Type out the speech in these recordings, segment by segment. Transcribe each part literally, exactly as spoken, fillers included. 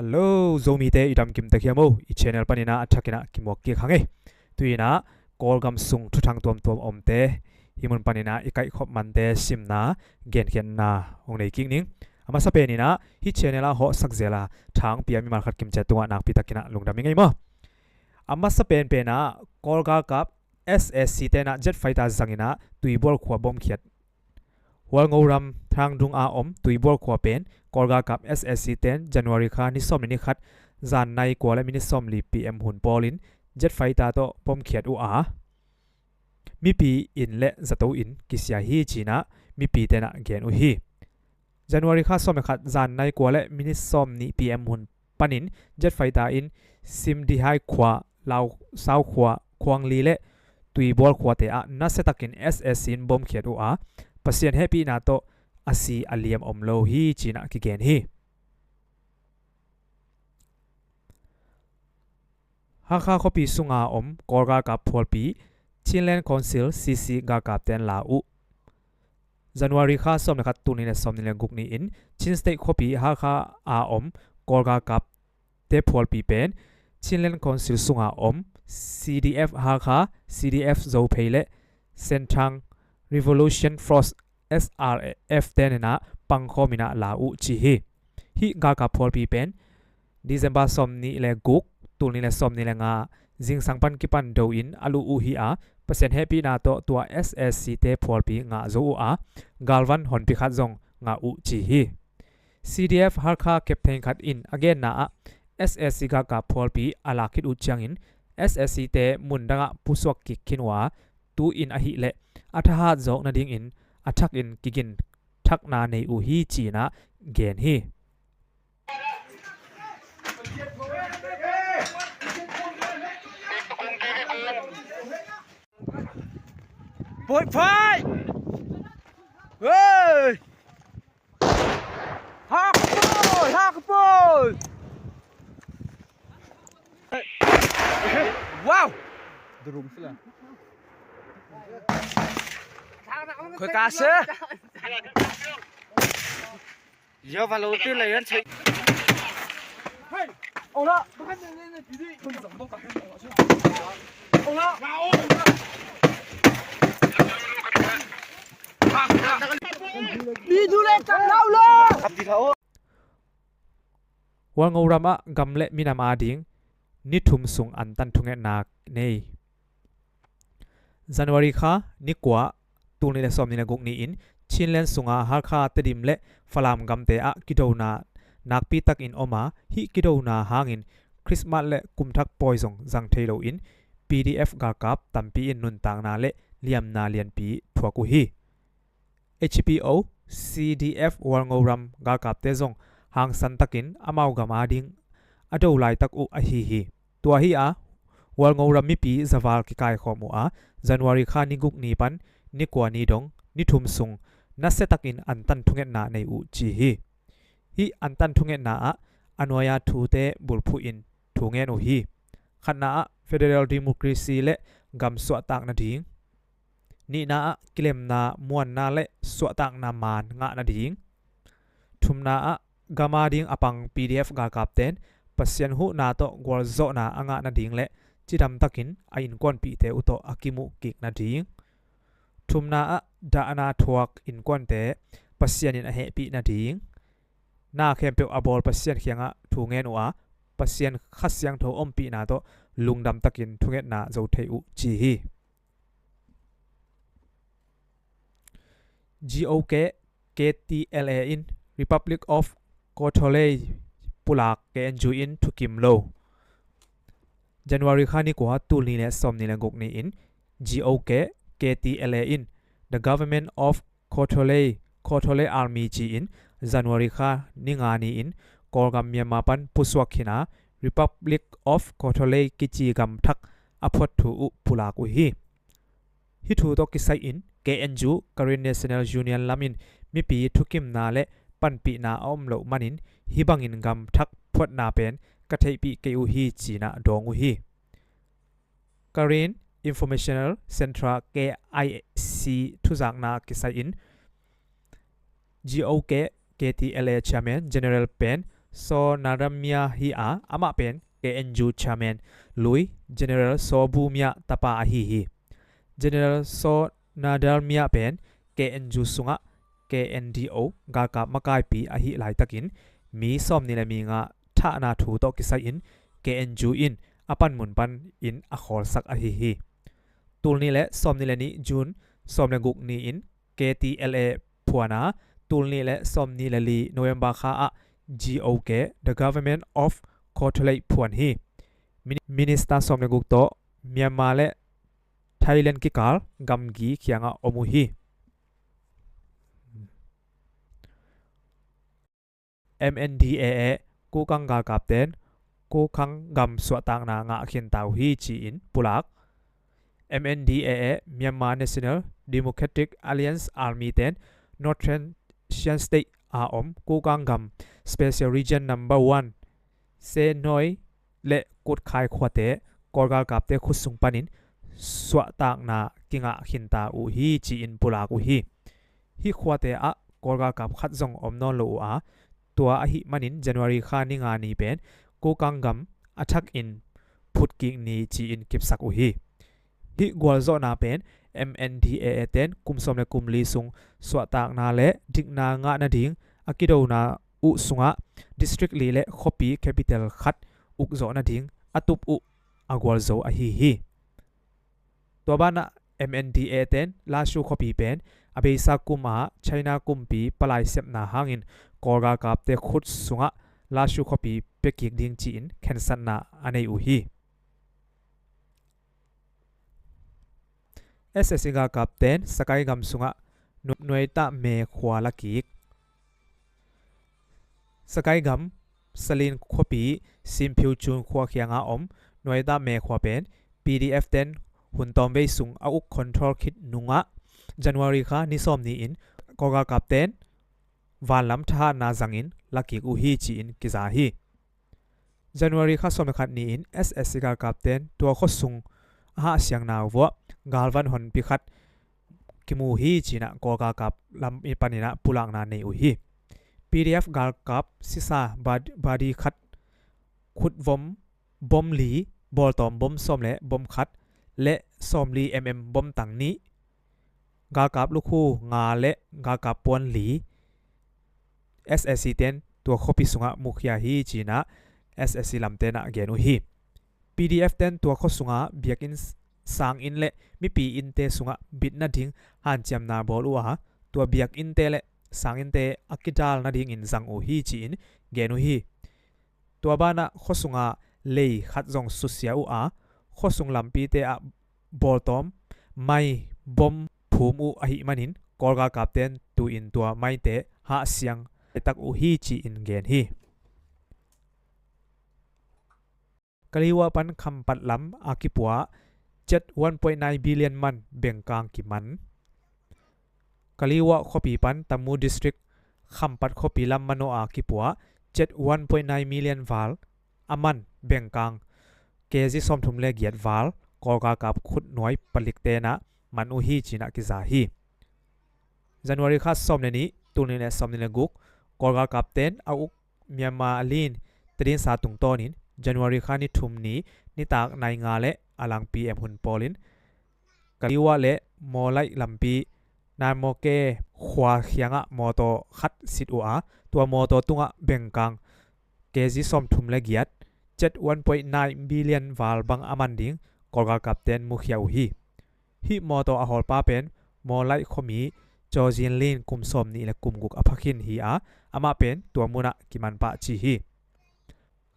Hello, Zomite i damkim tek hiam o? I channel panin ah a thakin ah kimuak kik hang ei. Tu-in ah Kawlgam sung thuthang tuamtuam omte, hih mun panin ah i kaihkhop mante simna, genkhiatna hong nei kik ning. A masa penin ah hih channel ah hawhsak zel a thang pia mimal khat kimciat tungah nakpi takin ah lungdam ing ei maw. A masa penpen ah Kawl galkap S A C ten ah jet fighter zangin ah Tuibual khua bomkhiat. Hualngoram thangrang dung a om Tuibual khua pen Kawl galkap S A C ten January kha ni sawm le ni khat zan nai kua le minit sawmli P M hun pawlin jet fighter tawh bomkhiat uh a, mipi inn le zato inn kisia hi ci-in ah mipi ten ah gen uh hi. January kha sawm le khat zan nai kua le minit sawmnih P M hun panin jet fighter in Simdihai khua, Lau Sau khua, Khuangli le Tuibual khuate ah nasiatakin S A C in bomkhiat uh a, Pasian hehpihna tawh a si a liam om lo hi ci-in ah kigen hi. Hakha khuapi sunga om Kawl galkap phualpi Chinland Council, C C, galkapten la uh. January kha sawm le khat, tul nih le sawmnih le guk ni-in Chin State khuapi Hakha a om Kawl galkapte phualpi pen Chinland Council sunga om C D F Hakha, C D F Zophei le Shan Revolution Force, S R F ten in ah pangkhawmin ah la uh ci hi. Hih galkap phualpi pen December sawmnih le guk, tul nih le sawmnih le nga zingsang pan kipan do-in a luh uh hi a, Pasian hehpihna tawh tua S A C te phualpi ngah zo uh a, galvan honpi khat zong ngah uh ci hi. C D F Hakha captain khat in a genna ah S A C galkap phualpi a lak khit uh ciangin S A C te mundang ah pusuak kik khin uh a, tu-in ahih leh a thahat zawk nadingin a thakin kigin thakna nei uh hi ci-in ah gen hi. Point five! Hey! Hakapol! Hakapol! Wow! Durung sila. Koi kasi. Yo, valo tu layan cek. Hey! Ola! Ola! Hualngoram ah gam le minam ading ni thum sung antan thungetna nei. January kha ni kua, tul nih le sawmnih le guk ni-in Chinland sunga Hakha, Tedim le Falam gamte ah kidona nakpi takin om a, hih kidona hangin Christmas le kumthak pawi zong zang thei loin P D F galkap tampi in nuntakna le liamna lianpi thuak uh hi. H P O, C D F Hualngoram galkapte zong hangsan takin amau gam ading a do laitak uh ahi hi. Tua hi a, Hualngoram mipi zaval kikaikhawm uh a, January kha ni guk ni pan ni kua ni dong ni thum sung nasiatakin antan thungetna nei uh ci hi. Hih antan thungetna ah a nuai-a thute bulphuh in thu ngen uh hi. Khatna ah federal democracy le gam suahtak nading. Nihna ah kilemna, muanna le suahtakna maan ngah nading. Thumna ah gam ading a pang P D F galkapten Pasian huhna tawh gualzawhna a ngah nading le cidamtakin a innkuanpihte uh tawh a kimuh kik nading. Thumna ah dahna thuak innkuante Pasian in a hehpih nading. Na khempeuh a bawl Pasian kiangah thu ngen uh a, Pasian Kha Siangtho ompihna tawh lungdamtakin thungetna zo thei uh ci hi. G O K K T L A in Republic of Kawthoolei pulak K N U in thukim lo. January kha ni kua, tul nih le sawmnih le guk ni-in G O K K T L A in The Government of Kawthoolei, Kawthoolei Army ci-in January kha ni nga ni-in Kawlgam Myanmar pan pusuak khin a, Republic of Kawthoolei kici gam thak a phuat thu uh pulak uh hi. Hih thu tawh kisai-in K N U, Karen National Union lamin mipi thukimna le panpihna a om loh manin hih bangin gam thak phuatna pen ka theihpih kei uh hi ci-in ah dawng uh hi. Karen Informational Centre, K I C thuzakna kisai-in G O K K T L A Chairman General pen Saw Nadalmia hi a, amah pen K N U chairman lui General Saw Bu Mya tapa ahi hi. General Saw Nadalmia pen K N U sungah K N D O galkap makaipi ahi laitakin mi sawmnih le mi nga thahna thu tawh kisai-in K N U in a panmun panin a khawlsak ahi hi. Tul nih le sawmnih le nih June sawm le guk ni-in K T L A phuan a, tul nih le sawmnih le li November kha ah G O K, The Government of Kawtholeih phuan hi. Mini-, Minister sawm le guk tawh Myanmar le Thailand kikal gamgi kiangah om uh hi. M N D A A Kokang galkapten Kokang gam suahtakna ngah khinta uh hi ci-in pulak. M N D A A Myanmar National Democratic Alliance Army ten Northern Shan State a om Kokang gam Special Region Number One Senoi le Kutkhai khuate Kawl galkapte khut sung panin suahtakna kingah khinta uh hi ci-in pulak uh hi. Hih khuate ah Kawl galkap khat zong om nawn lo uh a, tua ahih manin January kha ni nga ni pen Kokang gam a thakin phutkik ni ci-in kipsak uh hi. Hih gualzawhna pen M N D A A ten kum sawm le kum li sung suahtakna le dikna ngah nading a kidona uh sungah district li le khuapi capital khat ukzawh nading a tup uh a gualzo ahi hi. Tua banah M N D A ten Lashu khuapi pen a beisa kum ah China kumpi palai sepna hangin Kawl galkapte khut sungah Lashu khuapi piakik ding ci-in khensatna a nei uh hi. S S C galkapten Sakai gam sungah Nu-, Nuaitame khua lakik. Sakai gam Salin khuapi Simphiuchun khua kiangah om Nuaitame khua pen P D F ten hun tawmvei sung a uk control khit nungah January kha ni sawm ni-in Kawl galkapten vanlam thahatna zangin lakik uh hi ci-in kiza hi. January kha sawm le khat ni-in S S C galkapten tua khua sung a hahsiangna vuah galvan honpi khat kimu hi ci-in ah Kawl galkap lam i panin ah pulakna nei uh hi. P D F galkap sisa bad-, badi khat khutvom bom li, bawltawm bom sawm le bom khat le sawmli M M bom tang nih, galkap lukhu nga le galkap puan li S S C ten tua khuapi sungah mukhia hi ci-in ah S S C lamten ah gen uh hi. P D F ten tua khua sungah biakinn, sanginn le mipi innte sungah bit nading hanciamna bawl uh a, tua biakinnte le sanginnte a kidal nadingin zang uh hi ci-in gen uh hi. Tua banah khua sungah lei khat zong susia uh a, khua sung lampite ah bawltawm mai bom phum uh ahih manin Kawl galkapten tu-in tua maite hahsiang tak uh hi ci-in gen hi. Kaliwa pan Khampat lam a kipua kyat one point nine billion man bengkang kiman. Kaliwa khuapi pan Tamu District Khampat khuapi lam manawh a kipua kyat one point nine million val a man bengkang K G sawmthum le giat val Kawl galkap khutnuai palikten ah man uh hi ci-in ah kiza hi. January kha sawm le nih, tul nih le sawm nih le guk, Kawl galkapten a uk Myanmar a lin tadinsa tungtawnin January kha ni thum ni nitak nai nga le a lang P M hun pawlin Kaliwa le Mawlaih lampi Nanmawke khua kiangah mawtaw khat sit uh a, tua mawtaw tungah bengkang K G sawmthum le giat, kyat one point nine billion val bang a man ding Kawl galkapten mukhia uh hi. Hih mawtaw a hawlpa pen Mawlaih khuami Chaw Zin Lin kum sawm nih le kum guk a pha khin hi a, amah pen tua munah kiman pah ci hi.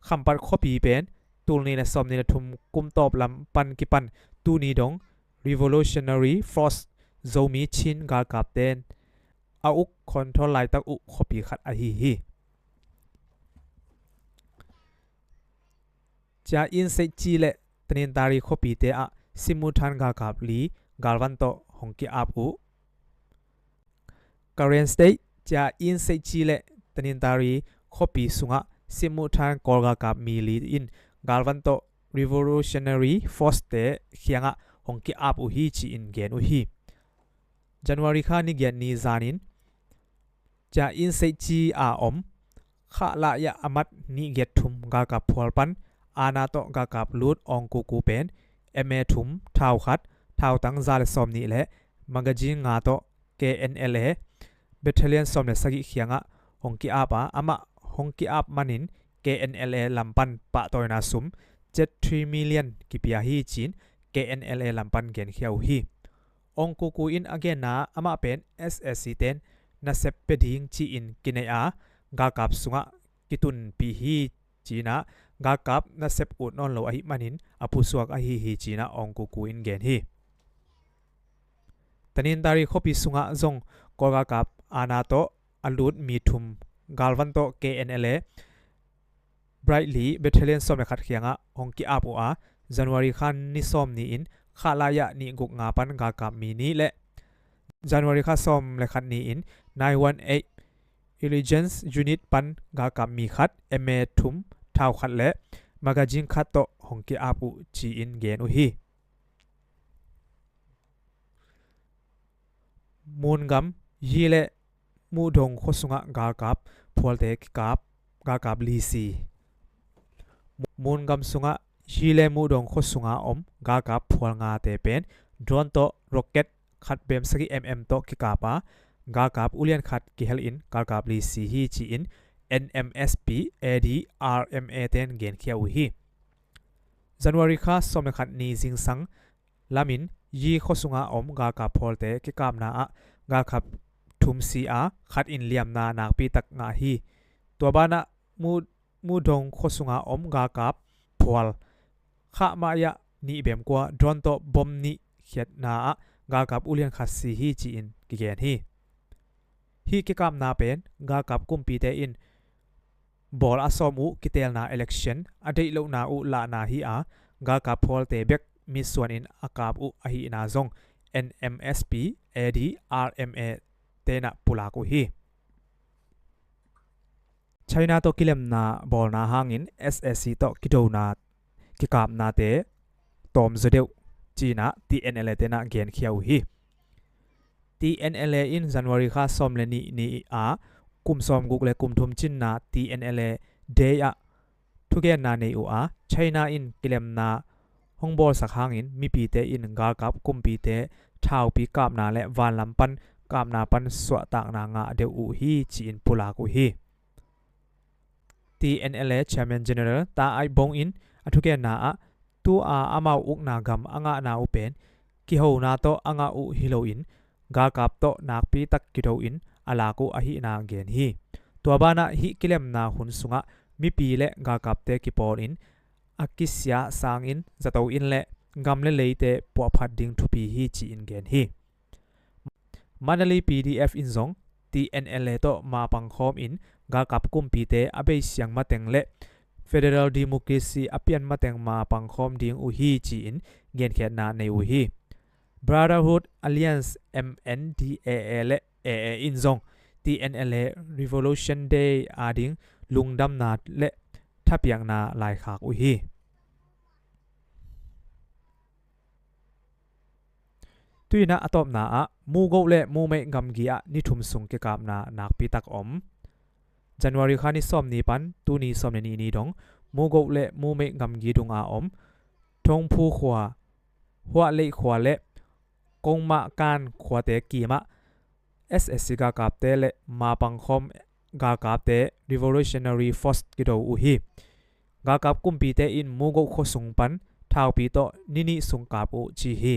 Khampat khuapi pen tul nih le sawm nih le thum kum tawp lam pan kipan tuni dong Revolutionary Force Zomi Chin galkapten a uk control laitak uh khuapi khat ahi hi. Cia In Seih Ci le Tanintari khuapite ah Simuthan galkap li galvan tawh hong ki-ap uh. Karen State, Cia In Seih Ci le Tanintari khuapi sungah Simuthan Kawl galkap mi li in galvan tawh Revolutionary Force te kiangah hong ki-ap uh hi ci-in gen uh hi. January kha ni giat ni zanin Cia In Seih Ci a om Khah lah iah a mat nih giat thum galkap phual pan aana tawh galkap lut Aung Kyaw Kyaw pen M A thum, thau khat, thautang za le sawm nih le magazine nga tawh K N L A battalion sawm le sagih khiangah hong ki-ap a, amah hong ki-ap manin K N L A lam pan pahtawina sum kyat three million kipia hi ci-in K N L A lam pan genkhia uh hi. Aung Kyaw Kyaw in a genna ah amah pen S A C ten nasep pia ding ci-in kinei a, galkap sungah kitunpih hi ci-in ah, galkap nasep ut nawn lo ahih manin a pusuak ahi hi ci-in ah Aung Kyaw Kyaw in gen hi. Tanintharyi khuapi sungah zong Kawl galkap aana tawh a lut mi thum galvan tawh K N L A Bradley battalion sawm le khat khiangah hong ki-ap uh a, January kha ni sawm ni-in khah lah iah nih guk nga pan galkap mi nih le January kha sawm le khat ni-in nine one eight Intelligence Unit pan galkap mi khat, M A thum, thau khat le magazine khat tawh hong ki-ap uh ci-in gen uh hi. Mungam, Yi le Mudong khua sungah galkap phualte kikap galkap li si. Mungam sungah Yi le Mudong khua sunga om galkap phual ngate pen drone tawh rocket khat bem sagih M M tawh kikap a, galkap ulian khat kihel in galkap li si hi ci-in N M S P A D R M A ten genkhia uh hi. January kha sawm le khat ni zingsang lamin Yi khua sunga om galkap phualte kikapna ah galkap thum si a, khat in liamna nakpi tak ngah hi. Tua banah Mu, Mudong khua sunga om galkap phual khah mah iah nih bem kua drone tawh bom nih khiatna ah galkap ulian khat si hi ci-in kigen hi. Hih kikapna pen galkap kumpite in bawl a sawm uh kiteelna election a deih lohna uh lahna hi a, galkap phualte bek mitsuan in a kap uh ahihna zong N M S P A D R M A tenah pulak uh hi. China tawh kilemna bawlna hangin S A C tawh kidona kikapnate tawmzaw deuh ci-in ah T N L A tenah genkhia uh hi. T N L A in January kha sawm le nih ni-a kum sawm guk le kum thum cinna T N L A Day ah thugenna nei uh a, China in kilemna hong bawlsak hangin mipite in galkap kumpite thaupi kapna le vanlam pan kapna pan suahtakna ngah deuh uh hi ci-in pulak uh hi. T N L A Chairman General Ta Aih Bong in a thugenna ah, tu-a amau ukna gam a ngahna uh pen kihona tawh a ngah uh hi loin galkap tawh nakpi tak kido in a lak uh ahihna gen hi. Tua banah hih kilemna hun sungah mipi le galkapte kipawl in a kisia sangin zato in le gam le leite puahphat ding thupi hi ci-in gen hi. Mandalay P D F in zong T N L A tawh mapangkhawm in galkap kumpite a beisiang mateng le federal democracy a pian mateng mapangkhawm ding uh hi ci-in genkhiatna nei uh hi. Brotherhood Alliance M N D A A le A A in zong T N L A Revolution Day ading lungdamna le thapiakna laikhak uh hi. Tuinah a tawpna ah Mugoh le Mumeih gamgi ah ni thum sung kikapna nakpi tak om. January kha ni sawm ni pan tuni sawm le nih ni dong Mugoh le Mumeih gamgi dunga om Thongphu khua, Huah Leih khua le Kongmah Kan khuate kimah S A C galkapte le mapangkhawm galkapte Revolutionary Force kido uh hi. Galkap kumpite in Mugoh khuasung pan thaupi tawh ni nih sung kap uh ci hi.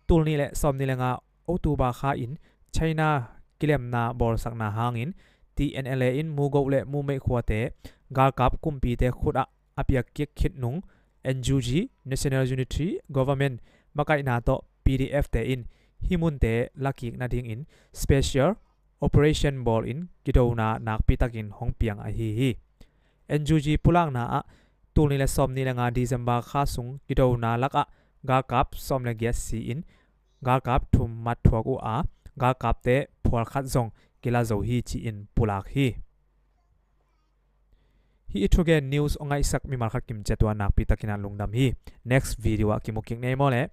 Tul nih le sawm nih le nga October kha in China kilemna bawlsakna hangin T N L A in Mugoh le Mumeih khuate galkap kumpite khutah a piak kik khit nung N U G, National Unity Government makaihna tawh P D F te in hih munte lakik nadingin special operation bawlin kidona nakpi takin hong piang ahi hi. N U G pulakna ah tul nih le sawm nih le nga December kha sung kidona lakah galkap sawm le giat si-in galkap thum mat thuak uh a, galkapte phual khat zong kila zo hi ci-in pulak hi. Hih i thugen news a ngaihsak mimal khat kim ciat tua nakpi takin ah lungdam hi. Next video ah kimu kik ni ei maw le.